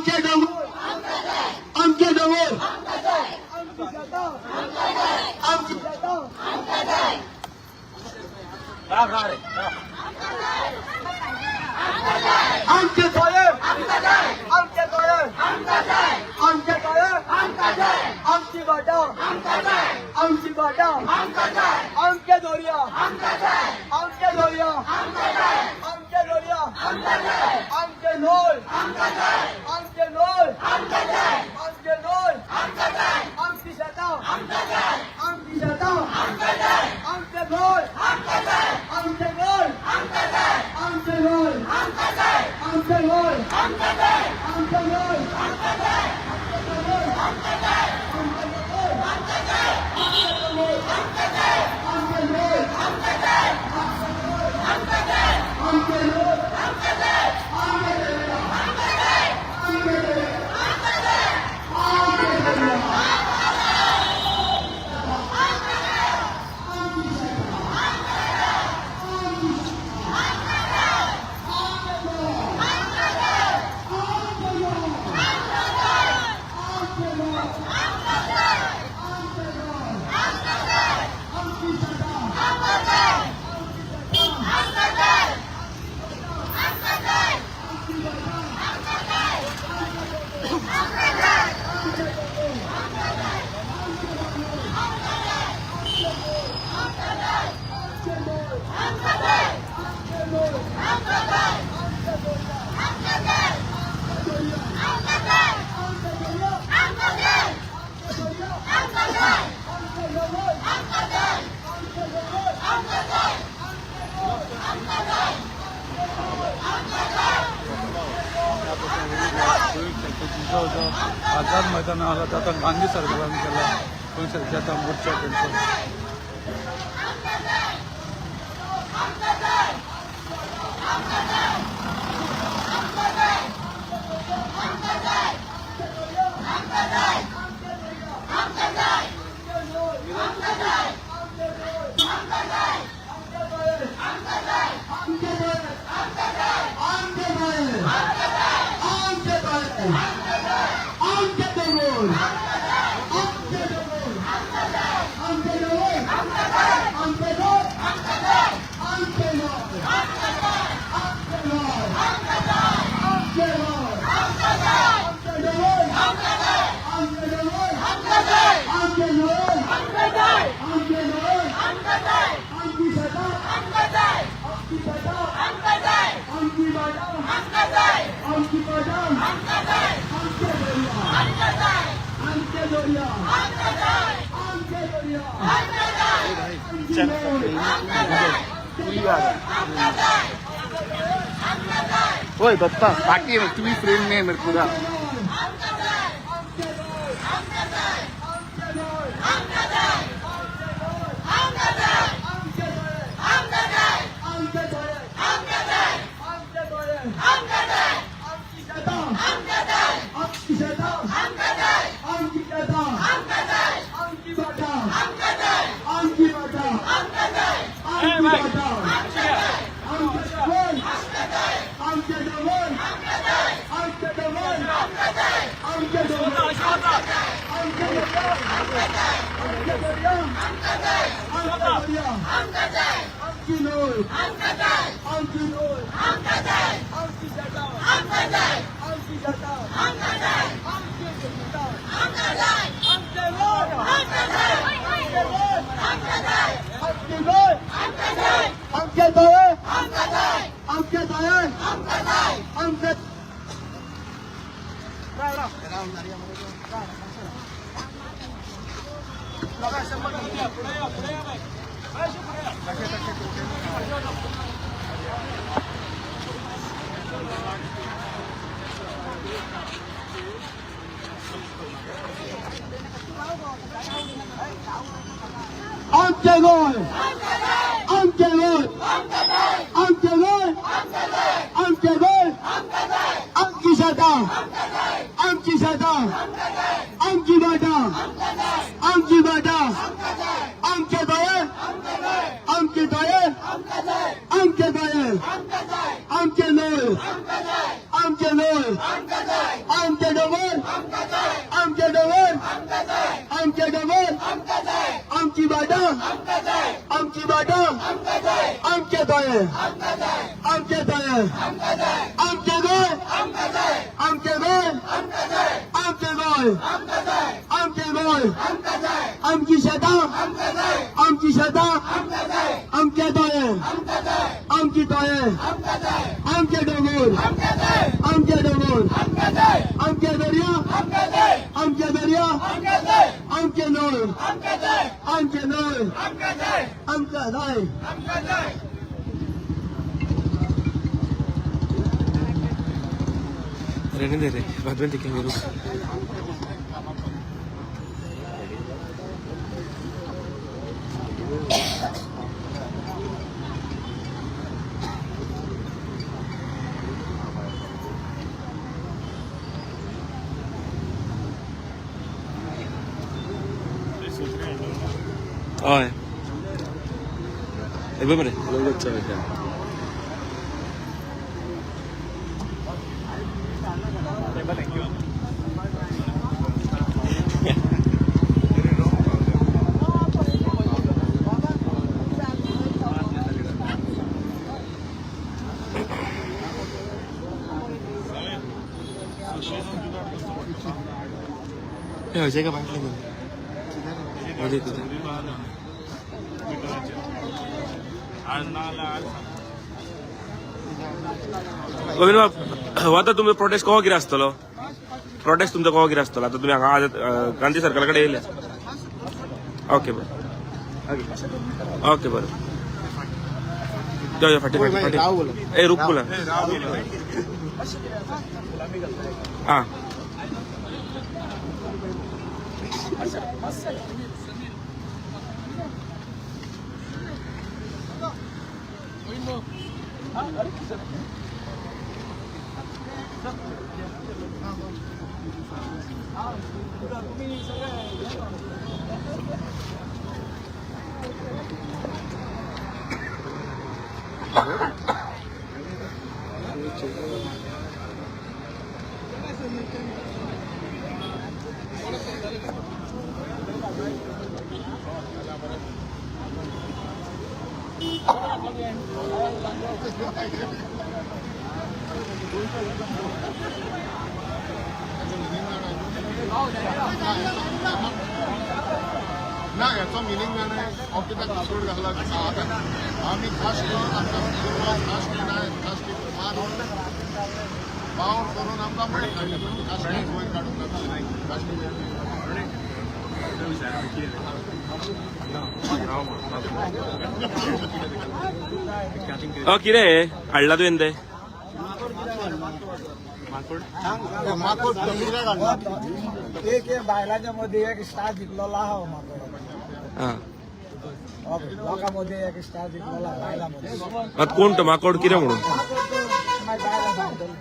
आमचे दोंगर, आमचे दोंगर, आमची आमचे तोये, आमचे तोये, आमचे तोये, आमची बाटा, आमची बाटा, आमचे दोरिया, आमचे दोरिया, आमचे दोरिया, आमचे लोल, आमचे लोल, आमचे लोल, आमची शेतां, आमची शेतां, आमचे लोल, आमचे लोल, आमचे लोल, आमचे लोल, आमचे लोल, आमचे लोल, आमचे लोल, आमचे दर्या, आमचे दर्या, आमचे दर्या, आमची शेतां, आमची शेतां, आमचे लोक, आमचे लोक, आमचे लोक, आमचे लोक, आमची शेतां, आमची शेतां, आमची बाटा, आमचे लोक, आमचे लोक, आमचे लोक, आमचे लोक, आमचे लोक, आमचे दर्या, आमचे दर्या, आमचे दर्या, आमचे दर्या, आमचे दोंगर, आमचे दोंगर, आमचे लोक, जो जो आझाद मैदानाला जाता, गांधी सर्कलान गेला, थंयसर घेता मोर्चा तेंचो. आमचे लोक, आमचे लोक, आमचे दर्या, आमचे दर्या, आमचे दर्या, आमचे दर्या, आमचे दोंगर, आमचे दोंगर, आमचे दोंगर, आमचे लोक, आमचे लोक, आमचे लोक, आमचे लोक, आमचे दोंगर, आमचे दोंगर, आमचे लोक, आमचे लोक, आमची शेतां, आमची शेतां, आमची बाटा, आमची बाटा, आमचे दर्या, आमचे दर्या, आमचे दर्या, आमची लोक, ओए दत्ता पार्टी है, तू भी फ्रेम में है मेरे पूरा. आमचे लोक, आमचे लोक, आमचे लोक, आमचे दर्या, आमचे दर्या, आमचे दर्या, आमची शेतां, आमची शेतां, आमची शेतां, आमची बाटा, आमची बाटा, आमची बाटा, आमचे दोंगर, आमचे दोंगर, आमचे दोंगर, आमचे दोंगर, आमचे दर्या, आमचे दर्या, आमचे दर्या, आमची लोक, आमची लोक, आमची शेतां, आमची शेतां, आमची शेतां, आमचे लोक, आमचे लोक, आमचे लोक, आमचे दोळे, आमचे दोळे, आमचे. आमचे गोंय, आमचे गोंय, आमचे गोंय, आमचे गोंय, आमची शेतां, आमची शेतां, आमची बाटा, आमची बाटा, आमचे दोळे, आमचे दोळे, आमचे दोळे, आमचे लोक, आमचे लोक, आमचे आमची बाटा, आमची बाटा, आमचे गोंय, आमचे गोंय, आमचे गोंय, आमचे गोंय, आमचे गोंय, आमचे गोंय, आमची शेतां, आमची शेतां, आमचे दोळे, आमची दोळे, आमचे दोंगर, आमचे दोंगर, आमचे दर्या, आमचे दर्या, आमचे न्हंय, आमचे न्हंय, आमकां जाय. रहने दे रे, बाद में देखेंगे, रुक. हय, एक मरे. हे अजय का बाटले मध्ये तुझं. गोविंद बाब, आता तुमचो प्रोटेस्ट कहो कितें आसतलो? प्रोटेस्ट तुमचो कहो कितें आसतलो? आता तुमी हांगा आज गांधी सर्कला कडेन येयले. ओके, बरें. ओके, बरें. यो यो, फाटी फाटी फाटी. ए, रूप बोला. आं. ना, याचो मिनींग जाणें हांव कित्याक दुसरोड घातला. आमी खास करून आमकां काश्टी ना, काश्टी मारून पावर करून आमकां वयर काडले, काश्टी वयर काडूंक ना, काश्टी वयर. कितें हाडला तुवें तें? माकोड कित्याक हाडला? एक एक बायलांच्या मध्ये एक स्टार जिखलेलो आहा हो माकोड. आं. लोकां मध्ये एक स्टार जिखलेलो आहा बायलां मध्ये. आतां कोण तो माकोड कितें म्हणून? माकोड तो मागीर बायलां सांगतली.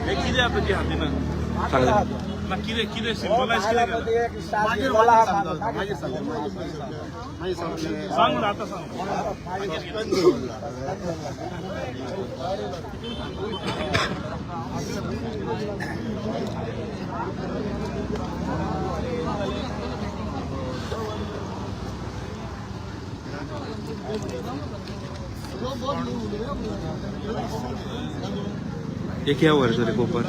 कितें आतां ती हातीन सांगलें. ना, कितें कितें हो सिम्बलायज कितें बायलां केलां? मध्ये एक स्टार जिखलेलो आहा माकोड. सांग ना आतां, सांग. ये क्या हुआ रे कोपर?